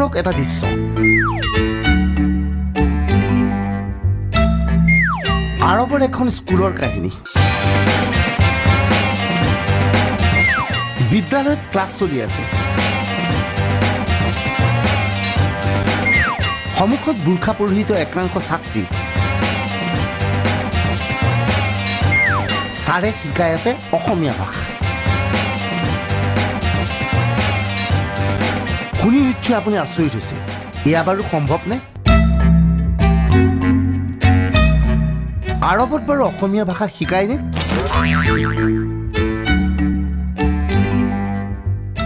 কৰক এটা দৃশ্য। আৰৱৰ এখন স্কুলৰ কাহিনী। বিদ্যালয়ত ক্লাছ চলি আছে। সন্মুখত বুৰ্খা পৰিহিত একাংশ ছাত্ৰী। ছাৰে শিকাই আছে অসমীয়া ভাষা। শুনি নিশ্চয় আপুনি আচৰিত হৈছে, এয়া বাৰু সম্ভৱনে? আৰৱত বাৰু অসমীয়া ভাষা শিকায়নে?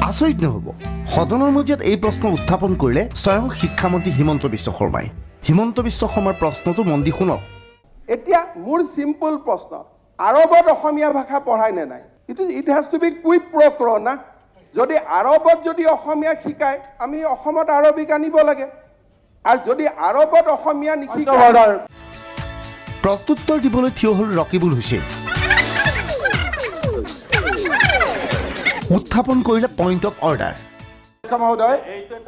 আচৰিত নহ'ব, সদনৰ মজিয়াত এই প্ৰশ্ন উত্থাপন কৰিলে স্বয়ং শিক্ষামন্ত্ৰী হিমন্ত বিশ্ব শৰ্মাই। হিমন্ত বিশ্ব শৰ্মাৰ প্ৰশ্নটো মন দি শুনক। এতিয়া মোৰ চিম্পল প্ৰশ্ন, আৰৱত অসমীয়া ভাষা পঢ়ায় নে নাই? It has to be quid pro quo না। যদি আৰৱত যদি অসমীয়া শিকায়, আমি অসমত আৰবিক আনিব লাগে, আৰু যদি আৰৱত অসমীয়া নিশিকায়। প্ৰত্যুত্তৰ দিবলৈ থিয় হ'ল ৰকিবুল হুছেইন। উত্থাপন কৰিলে পইণ্ট অফ অৰ্ডাৰ। মহোদয়,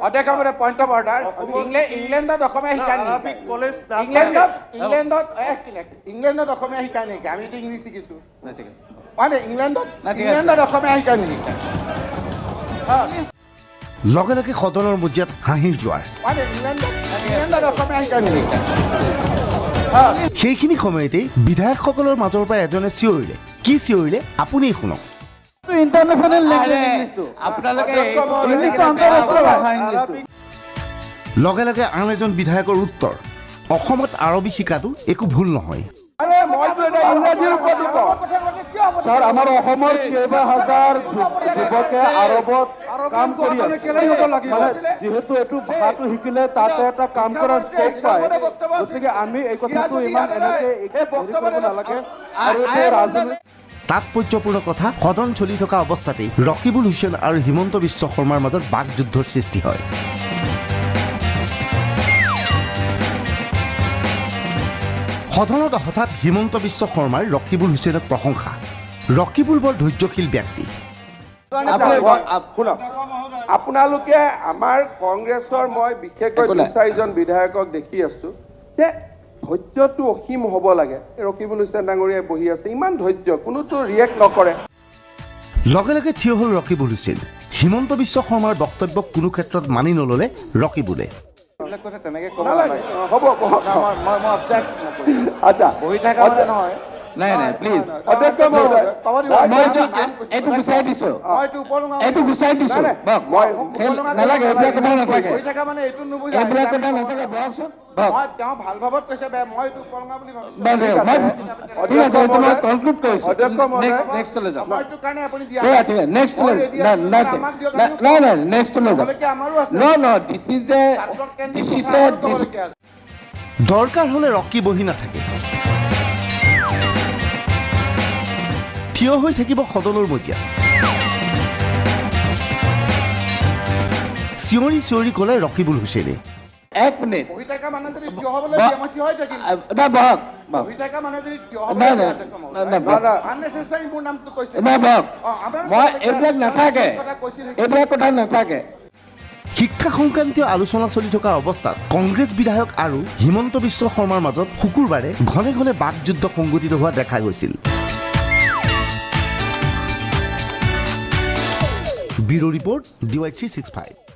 অধ্যক্ষ মহোদয়, পইণ্ট অফ অৰ্ডাৰ। ইংলেণ্ডত অসমীয়া শিকায় নেকি? ইংলেণ্ডত অসমীয়া শিকায় নেকি? আমিতো ইংলিছ শিকিছো। মানে ইংলেণ্ডত অসমীয়া শিকায় নেকি? লগে লগে সদনৰ মজিয়াত হাঁহিৰ জোৱাৰ। সেইখিনি সময়তেই বিধায়কসকলৰ মাজৰ পৰা এজনে চিঞৰিলে। কি চিঞৰিলে আপুনি শুনক। লগে লগে আন এজন বিধায়কৰ উত্তৰ, অসমত আৰবী শিকাটো একো ভুল নহয়। ছাৰ, আমাৰ অসমৰ কেইবা হাজাৰ যুৱকে আৰৱত কাম কৰি আছে। যিহেতু এইটো ভাষাটো শিকিলে তাতে এটা কাম কৰাৰ স্কোপ পায়, গতিকে আমি এই কথাটো ইমান এনেকে হেৰি কৰিব নালাগে। আৰু ৰাজনীতি তাৎপৰ্যপূৰ্ণ কথা, সদন চলি থকা অৱস্থাতেই ৰকিবুল হুছেইন আৰু হিমন্ত বিশ্ব শৰ্মাৰ মাজত বাকযুদ্ধৰ সৃষ্টি হয়। সদনত হঠাৎ হিমন্ত বিশ্ব শৰ্মাৰ ৰকিবুল হুছেইনক প্ৰশংসা। ৰকিবুল বৰ ধৈৰ্যশীল ব্যক্তি। শুনক, আপোনালোকে আমাৰ কংগ্ৰেছৰ মই বিশেষকৈ দুই চাৰিজন বিধায়কক দেখি আছো যে ধৈৰ্যটো অসীম হ'ব লাগে। ৰকিবুল হুছেইন ডাঙৰীয়াই বহি আছে, ইমান ধৈৰ্য, কোনোতো ৰিয়েক্ট নকৰে। লগে লগে থিয় হ'ল ৰকিবুল হুছেইন। হিমন্ত বিশ্ব শৰ্মাৰ বক্তব্যক কোনো ক্ষেত্ৰত মানি নল'লে ৰকিবুলে। দৰকাৰ হ'লে ৰকি বহি নাথাকে, থিয় হৈ থাকিব সদনৰ মজিয়াত। চিঞৰি চিঞৰি ক'লে ৰকিবুল হুছেইনে। এক মিনিট, এইবিলাক কথা নাথাকে। শিক্ষা সংক্ৰান্তীয় আলোচনা চলি থকা অৱস্থাত কংগ্ৰেছ বিধায়ক আৰু হিমন্ত বিশ্ব শৰ্মাৰ মাজত শুকুৰবাৰে ঘনে ঘনে বাকযুদ্ধ সংঘটিত হোৱা দেখা গৈছিল। Bureau report, DY 365।